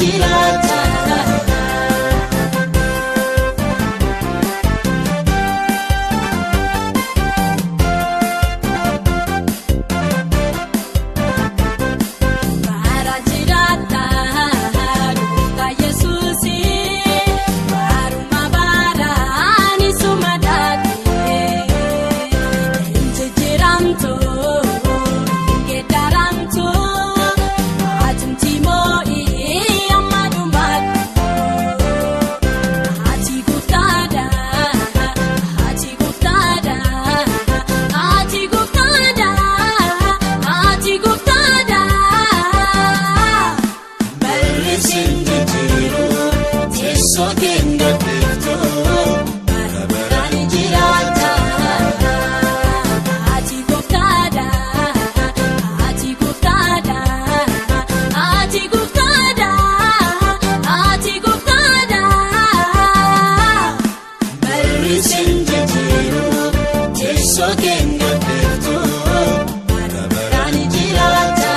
jiraata. Bara jiraata gooftaa Yesuusi baruma baraan isuma dhaabee injijjiiramtu geeddaramtu atumti moo'ii amma dhumaatti ati gooftaadha ati gooftaadha ati gooftaadha ati gooftaadha. Barri sin jijjiiru teessoo keenya beektu bara baraan Jiraata ati gooftaadha ati gooftaadha ati gooftaadha ati gooftaadha. Barri sin jijjiiru teessoo keenya beektu bara baraan Jiraata.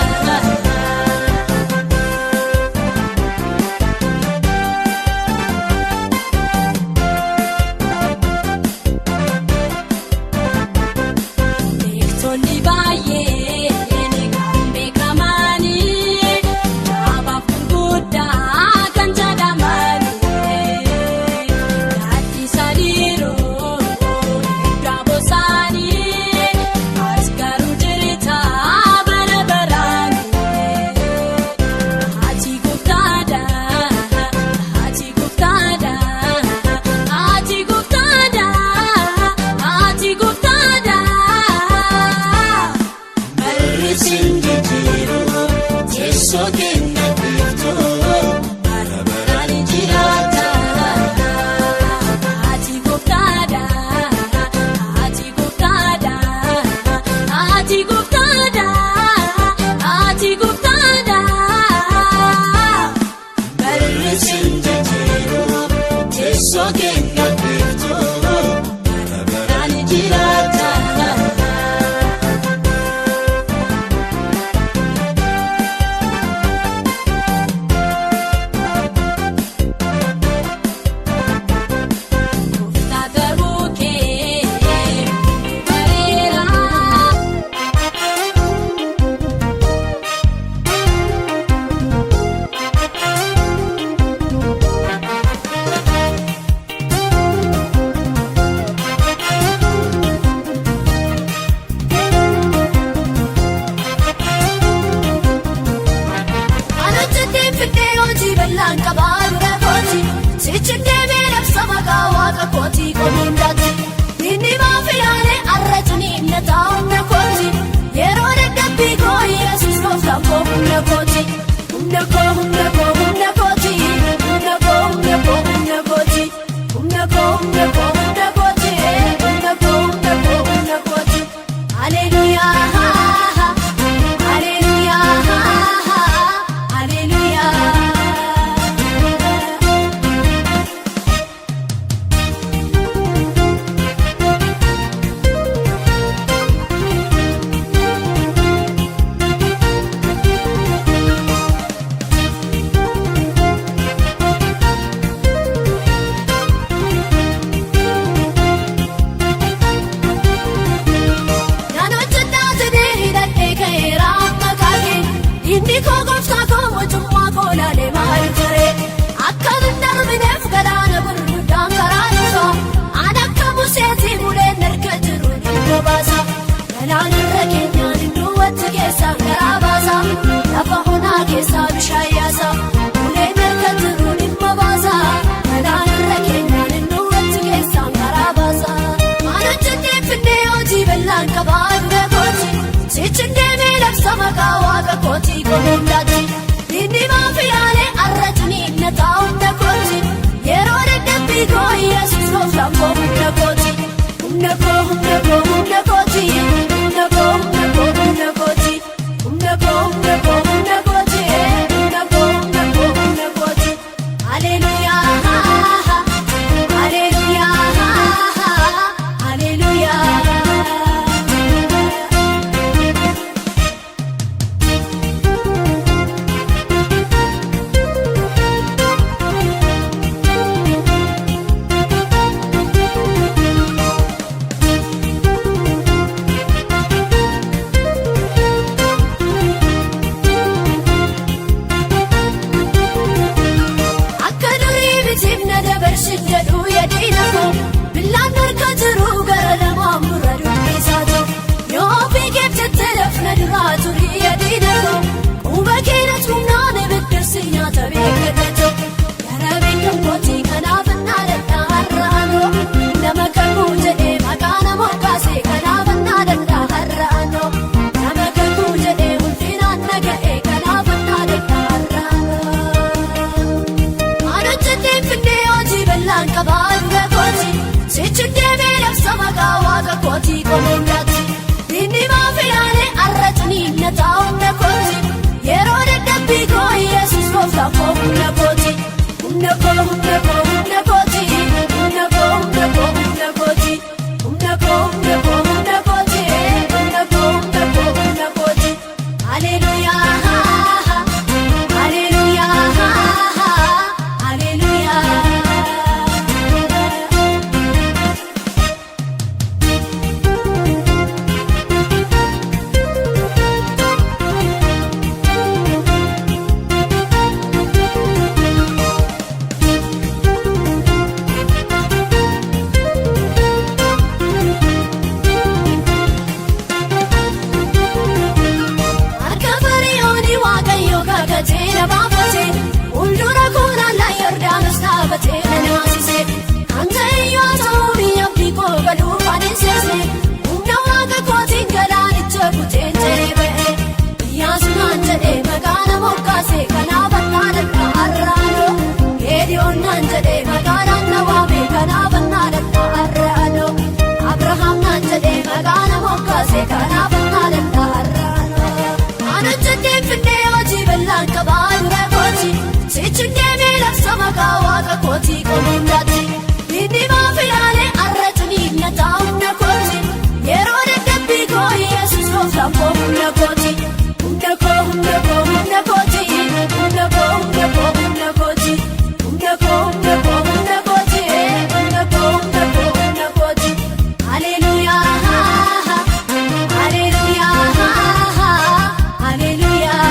Beektonni baay'een kan beekamanii jaabaaf gurguddaa kan jedhamanii gaadhisaniiru iddoo bosaanii as garuu jirita bara baraanii ati gooftaadha ati gooftaadha ati gooftaadha ati gooftaadha. Barri sin jijjiiru teessoo keenya beektu bara baraan Jiraata ati gooftaadha ati gooftaadha ati gooftaadha ati gooftaadha. Barri sin jijjiiru teessoo keenya beektu bara baraan Jiraata. Gooftaa garbuu kee bareera. Anachatti fiddee hojii bal'aan qabaa dura kooti. Sichi deemee labsa maqaa waaqa kooti qomuundaati. Inni maaf ilaalee arra ciniinna taa'umna kooti. Yeroo dadhabbii koo Yesuus gooftaan koo humna kooti. Humna koo humna koo humna kooti. Humna koo humna koo humna kooti. Humna koo humna koo humna kooti. Humna koo humna koo humna kooti. Haleluyaa. Haleluyaa. Haleluyaa. sin jedhu yaadina koo billaan harka jiru gara lamaan mura dubbisaatu yoo fiigeef jettee lafna duraa turi yaadina koo quba keenya tumnaan ibidda nyaata beekatatu gara beekam kooti kanaaf naadadha har'aanoo nama kakuu jedhee maqaa nama kaase kanaaf naadadha har'aanoo nama kakuu jedhee ulfinaan naga'e kanaaf naadadha har'aanoo. Anojjatee finnee hojii bal'aan qabaa dura kooti sichi deemee labsa maqaa waaqa kooti qomoondaati inni maaf ilaalee arra ciniinna taa'umna kooti yeroo dadhabbii koo Yesuus gooftaan koo humna kooti humna koo humna koo humna kooti humna koo humna koo humna kooti humna koo humna koo humna kooti humna koo humna koo humna kooti haleluuyaa haleluuyaa haleluuyaa. Harka Fariyoonii Waaqayyo kakatee na baafatee fuuldura koonaan la Yordaanos dhaabatee na naasise. Kan ta'e yoo ta'u biyya abdii koo galuu ani seese humna waaqa kootiin galaanicha kuteen jedhee ba'e. Iyyaasuun naan jedhee maqaa nama moggaase kanaaf annaadha har'aanoo. Geediyoon naan jedhee maqaa naan na waame kanaaf annaadha har'aanoo. Abrahaam naan jedhee maqaa nama moggaase kanaaf annaadha har'aanoo. Anojjatee finnee hojii bal'aan qabaa dura kooti sichi deemee labsa maqaa waaqa kooti qomoondaati inni maaf ilaalee arra ciniinna taa'umna kooti yeroo dadhabbii koo Yesuus gooftaan koo humna kooti humna koo humna koo humna kooti humna koo humna koo humna kooti humna koo humna koo humna kooti humna koo humna koo humna kooti haleluuyaa haleluuyaa haleluuyaa.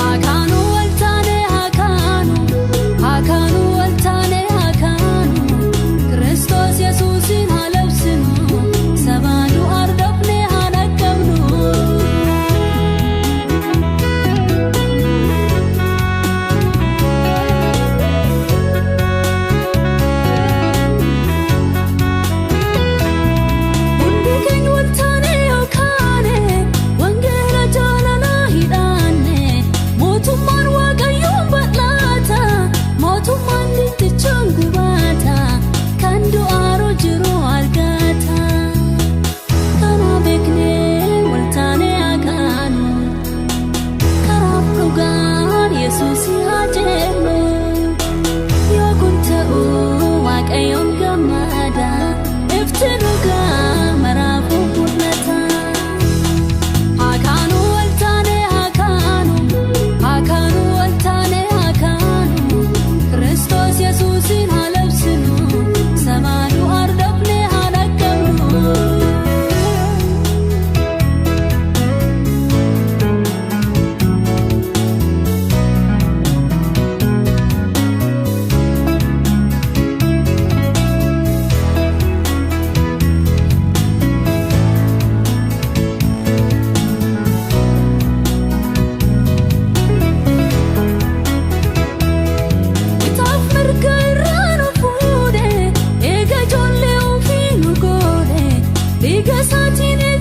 Akaanu waltaane akaanu akaanu waltaane akaanu Kiristoos Yesuusin haa labsinu sabaanu ardofne haa dhaqqabnu. Hundi keenya waltaane yookaane wangeela jaalalaa hidhaanne mootummaan waaqayyoon bal'aata mootummaan dintichaan gubaata kan du'aaroo jiru argata. Kana beeknee waltaane akaanu karaaf dhugaan Yesuus haa jennu. Yoo kun ta'u waaqayyoon gammada ifti dhugaa maraafuu mul'ata. Akaanu waltaane akaanu akaanu waltaane akaanu Kiristoos Yesuusin haa labsinu sabaanu ardofne haa dhaqqabnu. Itaaf mirga irraa nu fuudhe eega ijoollee ofii nu godhe dhiiga isaatiin.